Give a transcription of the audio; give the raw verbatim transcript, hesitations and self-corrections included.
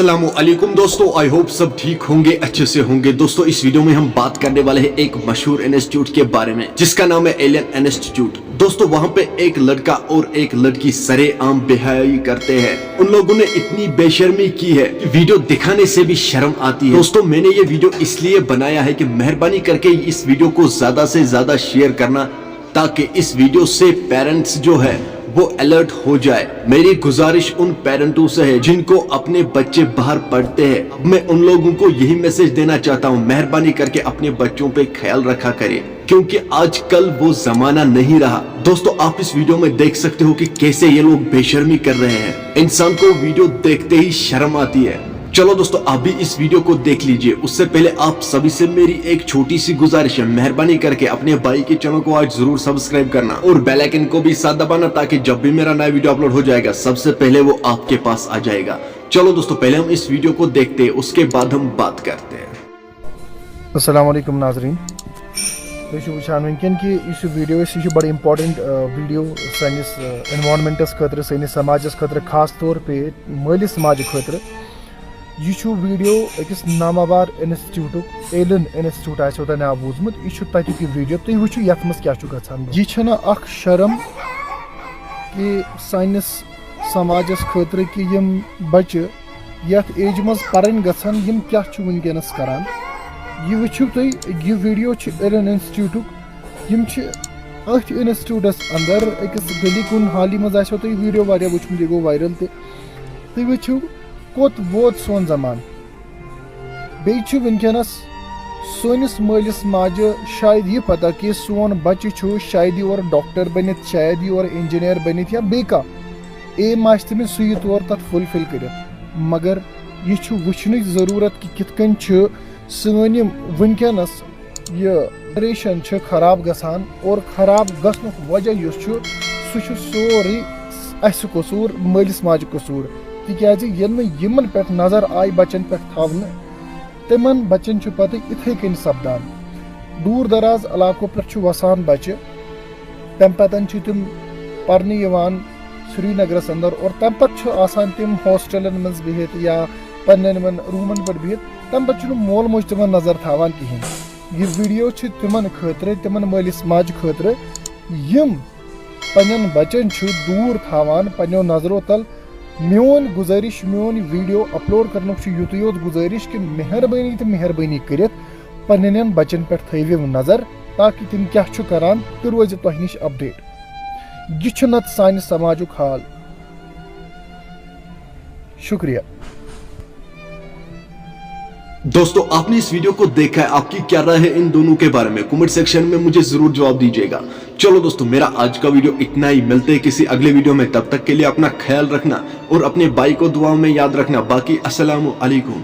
अस्सलामुअलैकुम दोस्तों, I hope सब ठीक होंगे, अच्छे से होंगे। दोस्तों, इस वीडियो में हम बात करने वाले हैं एक मशहूर इंस्टीट्यूट के बारे में, जिसका नाम है एलियन इंस्टीट्यूट। दोस्तों, वहां पे एक लड़का और एक लड़की सरेआम बेहयाई करते हैं। उन लोगों ने इतनी बेशर्मी की है कि वीडियो दिखाने से भी शर्म आती है। दोस्तों, मैंने ये वीडियो इसलिए बनाया है कि मेहरबानी करके इस वीडियो को ज्यादा से ज्यादा शेयर करना, ताकि इस वीडियो से पेरेंट्स जो है वो अलर्ट हो जाए। मेरी गुजारिश उन पेरेंटों से है जिनको अपने बच्चे बाहर पढ़ते हैं। मैं उन लोगों को यही मैसेज देना चाहता हूँ, मेहरबानी करके अपने बच्चों पे ख्याल रखा करें, क्योंकि आजकल वो जमाना नहीं रहा। दोस्तों, आप इस वीडियो में देख सकते हो कि कैसे ये लोग बेशर्मी कर रहे हैं। इंसान को वीडियो देखते ही शर्म आती है। चलो दोस्तों, आप भी इस वीडियो को देख लीजिए। उससे पहले आप सभी से मेरी एक छोटी सी गुजारिश है, मेहरबानी करके अपने भाई के चैनल को आज जरूर सब्सक्राइब करना और बेल आइकन को भी साथ दबाना, ताकि जब भी मेरा नया वीडियो अपलोड हो जाएगा, सबसे पहले वो आपके पास आ जाएगा। चलो दोस्तों, पहले हम इस वीडियो को देखते हैं, उसके बाद हम बात करते हैं। السلام علیکم ناظرین، تُہۍ چھِو وٕچھان وٕنکیٚن کہِ یُس یہِ ویٖڈیو اَسہِ، یہِ چھُ بَڑٕ اِمپاٹَنٛٹ ویٖڈیو سٲنِس اٮ۪نوارمٮ۪نٛٹَس خٲطرٕ، سٲنِس سماجَس خٲطرٕ، خاص طور پے مٲلِس ماجہِ خٲطرٕ۔ یہِ چھُ ویٖڈیو أکِس ناماوار اِنسٹِٹیوٗٹُک، ایلن اِنسٹِٹیوٗٹ آسیو تۄہہِ ناو بوٗزمُت۔ یہِ چھُ تَتیُک یہِ ویٖڈیو، تُہۍ وٕچھِو یَتھ منٛز کیٛاہ چھُ گژھان۔ یہِ چھَنہٕ اَکھ شرم کہِ سٲنِس سماجَس خٲطرٕ کہِ یِم بَچہِ یَتھ ایجہِ منٛز پَرٕنۍ گژھن، یِم کیٛاہ چھِ وٕنکیٚنَس کَران؟ یہِ وٕچھِو تُہۍ، یہِ ویٖڈیو چھِ ایلن اِنسٹِٹیوٗٹُک۔ یِم چھِ أتھۍ اِنسٹِٹیوٗٹَس اَندَر أکِس گٔلی کُن حالٕے منٛز آسیو تۄہہِ ویٖڈیو واریاہ وٕچھمُت، یہِ گوٚو وایرَل تہِ۔ تُہۍ وٕچھِو کوٚت ووت سون زمانہٕ۔ بیٚیہِ چھُ وٕنکیٚنَس سٲنِس مٲلِس ماجہِ شاید یہِ پَتہ کہِ سون بَچہِ چھُ شاید یہِ اورٕ ڈاکٹر بٔنِتھ، شاید یہِ اورٕ اِنجیٖنیر بٔنِتھ یا بیٚیہِ کانٛہہ ایم آسہِ تٔمِس سُہ یی تور تَتھ فُلفِل کٔرِتھ۔ مگر یہِ چھُ وٕچھنٕچ ضروٗرت کہِ کِتھ کٔنۍ چھِ سٲنۍ یِم وٕنکیٚنَس یہِ جنریشن چھِ خراب گژھان، اور خراب گژھنُک وجہ یُس چھُ، سُہ چھُ سورُے اَسہِ قصوٗر، مٲلِس ماجہِ قصوٗر۔ تِکیازِ ییٚلہِ نہٕ یِمن پٮ۪ٹھ نظر آیہِ بَچن پٮ۪ٹھ تھاونہٕ، تِمن بَچن چھُ پتہٕ یِتھے کٔنۍ سپدان۔ دوٗر دراز علاقو پٮ۪ٹھ چھِ وَسان بَچہِ، تَمہِ پتہٕ چھِ تِم پرنہِ یِوان سرینگرس اندر، اور تَمہِ پتہٕ چھُ آسان تِم ہاسٹلن منٛز بِہِتھ یا پننٮ۪ن یِمن روٗمن پٮ۪ٹھ بِہِتھ، تَمہِ پتہٕ چھُنہٕ مول موج تِمن نظر تھاوان کِہینۍ۔ یہِ ویٖڈیو چھِ تِمن خٲطرٕ، تِمن مٲلِس ماجہِ خٲطرٕ، یِم پننٮ۪ن بچن چھِ دوٗر تھاوان پننٮ۪و نظرو تل۔ میون گُزٲرِش، میون یہِ ویٖڈیو اپلوڈ کرنُک چھُ یُتُے یوت گُزٲرِش کہِ مہربٲنی تہٕ مہربٲنی کٔرِتھ پننٮ۪ن بچن پٮ۪ٹھ تھٲیِو نظر، تاکہِ تِم کیٛاہ چھُ کران تہٕ روزِ تۄہہِ نِش اپڈیٹ۔ یہِ چھُ نتہٕ سانہِ سماجُک حال۔ شُکریہ۔ दोस्तों, आपने इस वीडियो को देखा है, आपकी क्या राय है इन दोनों के बारे में? कमेंट सेक्शन में मुझे जरूर जवाब दीजिएगा। चलो दोस्तों, मेरा आज का वीडियो इतना ही। मिलते हैं किसी अगले वीडियो में, तब तक के लिए अपना ख्याल रखना और अपने भाई को दुआओं में याद रखना। बाकी अस्सलाम वालेकुम।